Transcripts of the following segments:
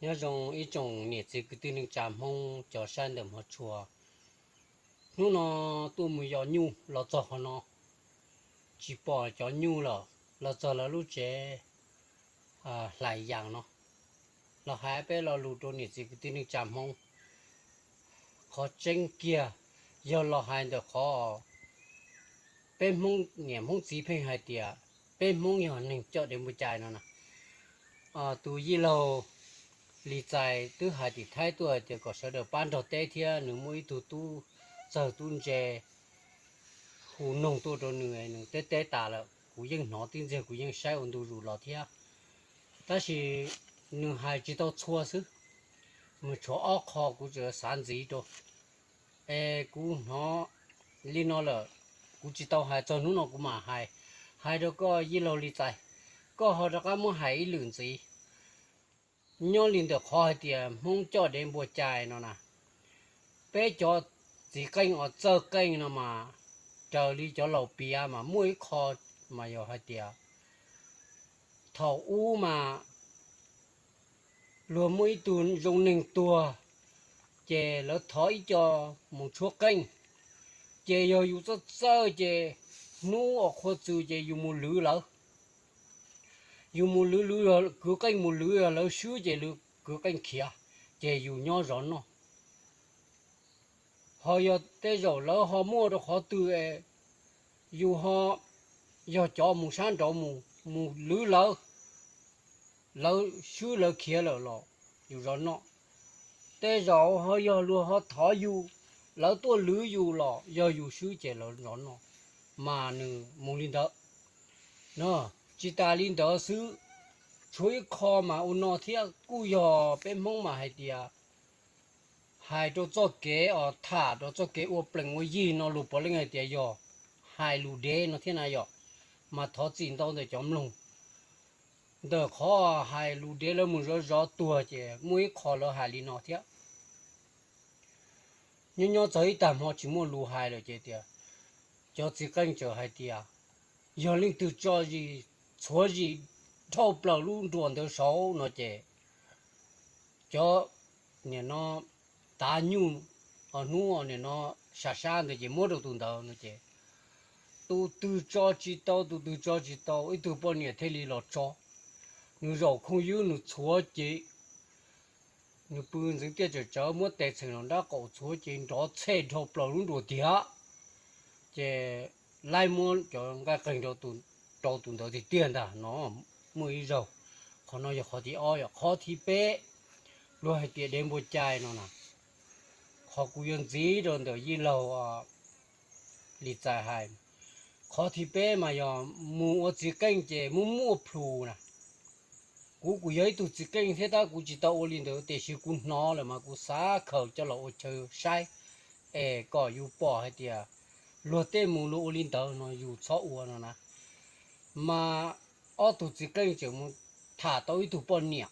Nyob zoo ib tsoom niam txiv kwv tij neej tsa Hmoob cov saib ntawm hmov tshua. Hnub no tuaj mus yos nyuj los txog qhov no, tsis pom cov nyuj lawm, los txog lawv lub tsev hlais yas no. Los hais peb lo lus rau niam txiv kwv tij neej tsa Hmoob. Qhov tseeb kiag, yog los hais ntawm qhov peb Hmoob niam Hmoob txiv pheej hais tias peb Hmoob yog neeg coj dev npua cai no na. Tus yij laug Lis Txais twb hais tim Thaib tuaj hais tias kom sawv daws pab nrog teb thiab, nws muaj ib tug tub txawg tub ntse hu noog tuaj rau nws, nws teb teb tas lawm, kuv yeej hnov tib ntxiag, kuv yeej saib ua ntu zus los thiab. Tab sis nws hais tsis tau txhua xwb, mas tshuav ob qho kuv tseem xav ntxiv rau. Es kuv hnov li no lawm, kuv tsis tau hais, txog hnub no kuv mam hais, hais rau koj yij laug Lis Txais, koj ho rov qab muab hais ib lwm ntxiv. Nyob li ntawm qhov hais tias Hmoob coj dev npua cai no na, peb cov txiv qeej uas txawj qeej no mas, raws li cov laus piav mas muaj ib qho mas yog hais tias thaum ub mas luag muaj ib tug zoo neeg tuag, ces lawv thov ib co mus tshuab qeej. Ces yog yus txawj txawj ces hnub uas qhua txws ces yus mus lwv lawv. Yus mus lwv lwv, kwv qeej mus lwv, yog lawv swb ces lwv kwv qeej khiav, ces yus nyob zov noj. Ho yog tej zaum lawv ho muaj rau qhov twg, yus ho yog cov mus sab nraud mus, mus lwv lawv, lawv swb lawv khiav lawm los yus zov noj. Tej zaum ho yog luag ho thov yus, lawv tuaj lwv yus los yog yus swb ces lawv zov noj, mas nws mus li ntawd. No, tsis tas li ntawd xwb, tshuav ib qho mas ua no thiab, kuj yog peb Hmoob mas hais tias, hais rau txoj kev os, tham rau txoj kev ua plees ua yig no, luag puav leej hais tias yog hais lus dev no thiab na yom. Mas thov txim ntau ntawm cov mloog, ntawm qhov hais lus dev lawv mus zov zov tuag ces muaj ib qho lawv hais li no thiab. Nyob nyob txog ib tag hmo tsis muaj lus hais lawm ces tias, cov txiv qeej txawm hais tias, yog leej twg tso zis, txhuav zis dhau plaws lub nruas ntawd saud no ces cov, nim no, tav nyuj, hnub nim no sam sab ntawd ces muab rau tus ntawd no ces, tus twg tso tsis tau, tus twg tso tsis tau, ib tug poj niam thiaj li los tso. Nws zaum khooj ywb nws txhuav ces, nws pw ntxeev tiaj tsawm tsawv muab tes txheem los nrab qaum txhuav ces nrov txhej dhau plaws lub nruas tiag. Ces laib muab cov nqaij qeeg rau tus ntawd tiag tiag ntag no. Muaj ib zaug, qhov no yog qhov thib ob. Yog qhov thib peb, luag hais tias dev npua cai no na, qhov kuv yuav ntxiv rau ntawm yij laug Lis Txais hais, qhov thib peb mas yog mus ua txiv qeej ces muaj muaj plhus na. Kuv kuj yog ib tug txiv qeej thiab tab kuv tsis tau ua li ntawd tiam sis kuv hnov lawm mas kuv xav khaws coj los ua chaw saib, es kom yus pom hais tias luag tej mus luag ua li ntawd no yus txhob ua no na. Mas ob tug txiv qeej tseem mus tham tau ib tug poj niam,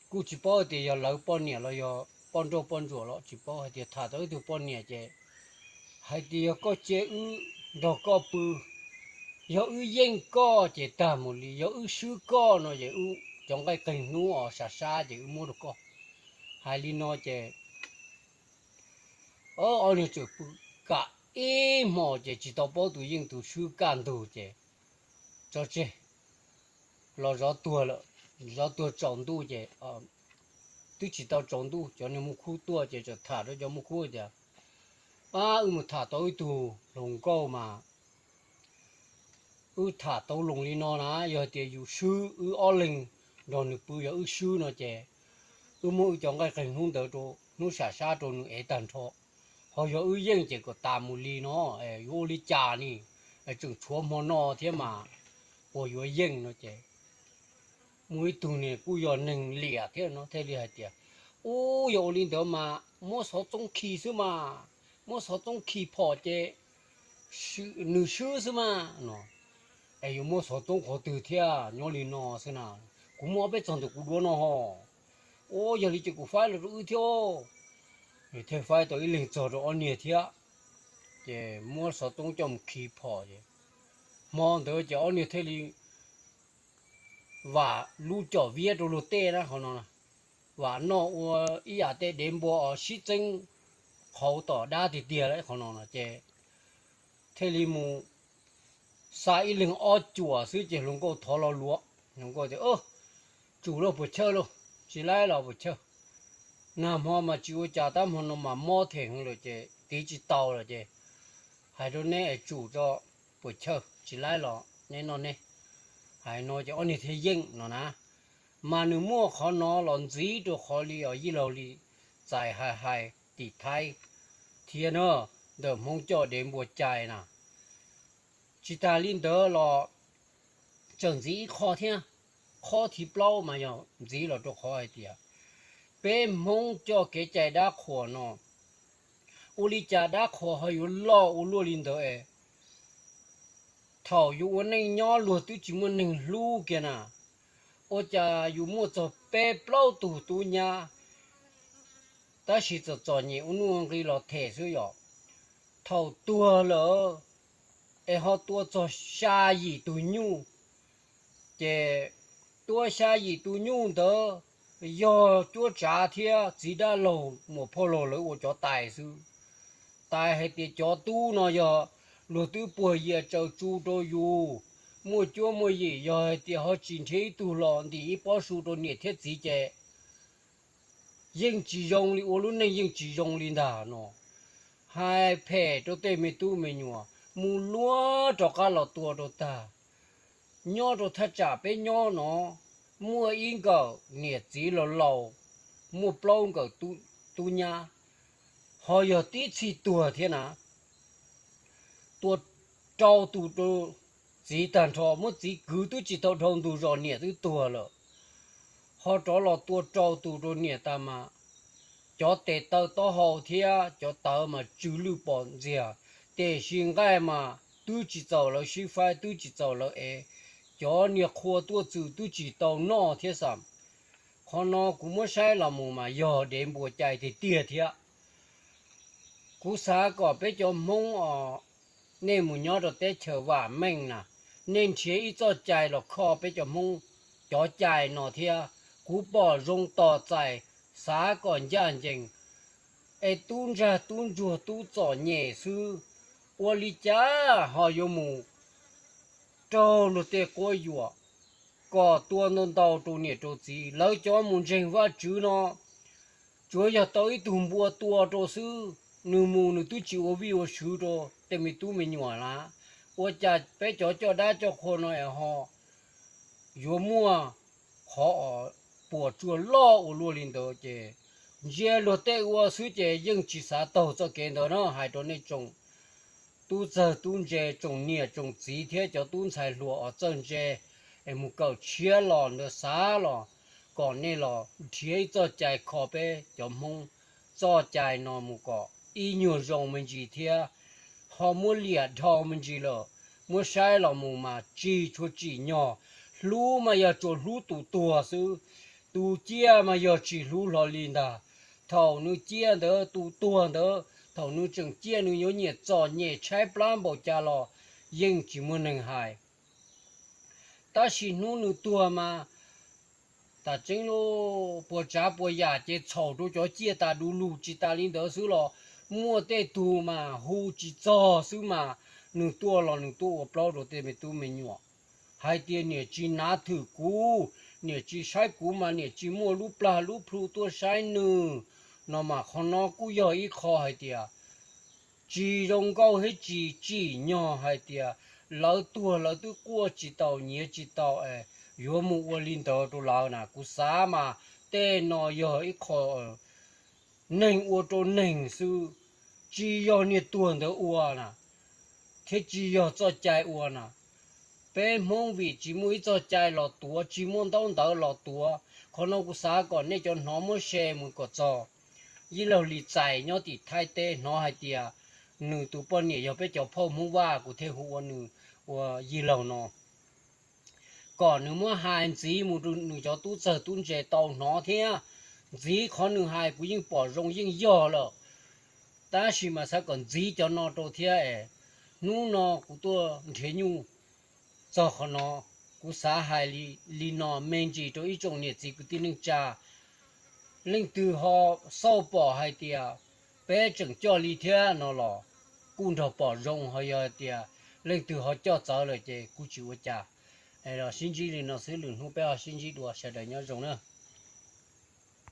kuj tsis paub tias yog lawv poj niam los yog poj nrauj poj ntsuam los tsis paub, hais tias tham tau ib tug poj niam ces hais tias yog koj cia wb nrog koj pw, yog wb yeej koj ces tag mus li, yog wb swb koj no ces wb cov nqaij qeeg hnub os sam sab ces wb muab rau koj. Hais li no ces ob niag tseem pw kam ib hmos ces tsis tau paub tus yeej tus swb kaj ntug ces tso tseg los zov tuag lawm. Zov tuag tsaus ntuj ces, twb tsis tau tsaus ntuj cov niag Muaj Khub tuaj ces txawm tham rau cov Muaj Khub tias, pab wb mus tham tau ib tug hluas nkauj mas wb tham tau loo li no na, yog tias yus swb wb ob leeg nrog nws pw, yog wb swb no ces wb muab wb cov nqaij qeeg hnub ntawd rau hnub sam sab rau nws ev tag nrho. Ho yog wb yeej ces kom tas mus li no, yuav ua li cas ni, tseem tshuav hmo no thiab mas puas yuav yeej no ces muaj ib tug niag kuj yog neeg liam thiab no thiaj li hais tias, ub, yog ua li ntawd mas muab xov txoob khi xwb mas, muab xov txoob khi phom ces nws swb xwb mas no. Es yuav muab xov txoob qhov twg thiab, nyob li no xwb na, kuv muab peb txog ntawm kuv duav no ho. Ub, yog li ces kuv faib los rau wb thiab. Nws thiaj faib tau ib leeg txog rau ob niag thiab, ces muab xov txoob coj mus khi phom ces hmo ntawd ces ob niag thiaj li vam lub com viab rau luag tej na, qhov no na. vam noj ua ib yam tej dev npua os sib txeeb qhauv tom dab tiag tiag li qhov no no ces thiaj li mus xa ib leeg ob cuam xwb ces hluas nkauj thov lo lus. Hluas nkauj tias, Tsum lauj, puas chawj lauj, tsis laib los puas chawj. Nag hmo mas tsis ua cas, tab hmo no mas mob them heev lawm ces tiv tsis tau lawm ces hais rau neb es tsum tso, puas chawj, tsis laib los neb noj neb. Hais no ces ob niag thiaj yeej no na. Mas nws muaj qhov no los ntxiv rau qhov li os yij laug li txais hais hais tim Thaib thiab na, ntawm Hmoob coj dev npua cai na. Tsis tas li ntawd los tseem ntxiv ib qho thiab. Qhov thib plaub mas yog ntxiv los rau qhov hais tias peb Hmoob coj kev cai dab qhuas no, ua li cas dab qhuas ho yuav loj ua luaj li ntawd es thaum yus ua neej nyob luag twb tsis muaj neeg hlub kiag na, ua cas yus muaj txog peb plaub tug tub nyab, tab sis txom txom nyem ua nuj ua nqi los them xwb yom. Thaum tuag lawm es ho tua txog xya yim tug nyuj, ces tua xya yim tug nyuj ntawd yog cuab tsav thiab txiv dab laug muam phauj laug lawv ua cov tais xwb. Tais hais tias cov tub no yog luag twb puag yias tsaws tsu rau yus, muaj cuab muaj yim, yog hais tias ho tsis nrhiav ib tug los ntim ib pob su rau niam thiab txiv ces yeej tsis zoo li, ua lub neej yeej tsis zoo li ntag no. Hais phem rau tej me tub me nyuam, mus luag rov qab los tua rau tag. Nyob rau thaj tsam peb nyob no, muaj ib nkawm niam txiv laus laus, muaj plaub nkawm tub nyab, ho yog tib txhij tuag thiab na. Tua rau tus rau txiv tag nrho, muab txiv kwv twb tsis tau dhau ntug zos niam twb tuag lawm, ho rov los tua rau tus rau niam tag mas cov tes taw taub hau thiab cov tawv mas tsw lwj pom ntxiag, tiam sis nqaij mas twb tsis txaus lawv sib faib, twb tsis txaus lawv ev, cov niag qhua tuaj txwm twb tsis tau noj thiab xwb. Qhov no kuv muab saib los mus mas yog dev npua cai tiag tiag thiab. Kuv xav kom peb cov Hmoob os, nej mus nyob rau teb chaws vam meej na, nej nrhiav ib txoj cai los kho peb cov Hmoob cov cai no thiab. Kuv pom zoo tos txais, xav kom ncaj ncees, es tub ntsag tub ntsuag tub txom nyem xwb, ua li cas ho yuav mus raug luag tej quab yuam, kom tua ntau ntau rau niam rau txiv. Lawv cov mus ntseeg Vajtswv no, tsuav yog tau ib tug npua tua rau xwb, nws mus nws twb tsis ua vij ua sw rau tej me tub me nyuam lawm. Ua cas peb cov coj dab coj qhua no es ho yuav muaj qhov puas tsuaj loj ua luaj li ntawd ces ntsia luag tej ua xwb ces yeej tsis xav taug txoj kev ntawd na. Hais rau nej tsoom tub txawg tub ntse, tsoom niam tsoom txiv thiab cov tub ntxhais hluas uas txawj ntse es mus kawm tshiab los ntawd xav los kom nej los nrhiav ib txoj cai kho peb cov Hmoob. Txoj cai no mus kom ib nyuag zoo me ntsis thiab ho muab liam dhau me ntsis lawm. Muab saib los mus mas tsis tshua tsim nyog. Hlub mas yog tsuas hlub tus tuag xwb, tus ciaj mas yog tsis hlub hlo li ntag. Thaum nws ciaj ntawd, tus tuag ntawd thaum nws tseem ciaj nws yuav nyiam txom nyem tshaib plab npaum cas los yeej tsis muaj neeg hais. Tab sis hnub nws tuag mas tas tseeb lauj, puas tsav puas yam ces txhaum rau cov ciaj tas du lug. Tsis tas li ntawd xwb los muaj tej tug mas hu tsis txog xwb mas nws tuaj los nws tuaj ua plaub rau tej me tub me nyuam hais tias niam tsis nav thwm kuv, niam tsis saib kuv mas niam tsis muaj lub plag lub plhu tuaj saib nws no mas qhov no kuj yog ib qho hais tias tsis zoo nkauj thiab tsis tsim nyog hais tias lawv tuag lawv twb quaj tsis tau nyiav tsis tau es yuav mus ua li ntawd rau lawv na. Kuv xav mas tej no yog ib qho neeg ua rau neeg xwb, tsis yog niag tuag ntawd ua na, thiab tsis yog txoj cai ua na. Peb Hmoob vim tsis muaj ib txoj cai los tuav, tsis muaj ntaub ntawv los tuav. Qhov no kuv xav kom nej cov hnov muab share mus kom txog. Yij laug Lis Txais nyob tim Thaib teb hnov hais tias nws tus poj niam yog peb cov phauj Hmoob Vaj, kuv thiaj hu ua nws ua yij laug no, kom nws muab hais ntxiv mus rau nws cov tub txawg tub ntse tau hnov thiab. Ntxiv qhov nws hais kuv yeej pom zoo yeej yog lawm, tab sis mas xav kom ntxiv cov no rau thiab es hnub no kuv tuaj nrhiav nyuj txog qhov no. Kuv xav hais li no me ntsis rau ib tsoom niam txiv kwv tij neej tsa, Leej twg ho xauj pom hais tias peb tseem coj li thiab no los kuj nrog pom zoo, ho yog hais tias leej twg ho coj txawv lawm ces kuj tsis ua cas. Los sib ntsib li no xwb, lwm hnub peb ho sib ntsib dua, sawv daws nyob zoo na.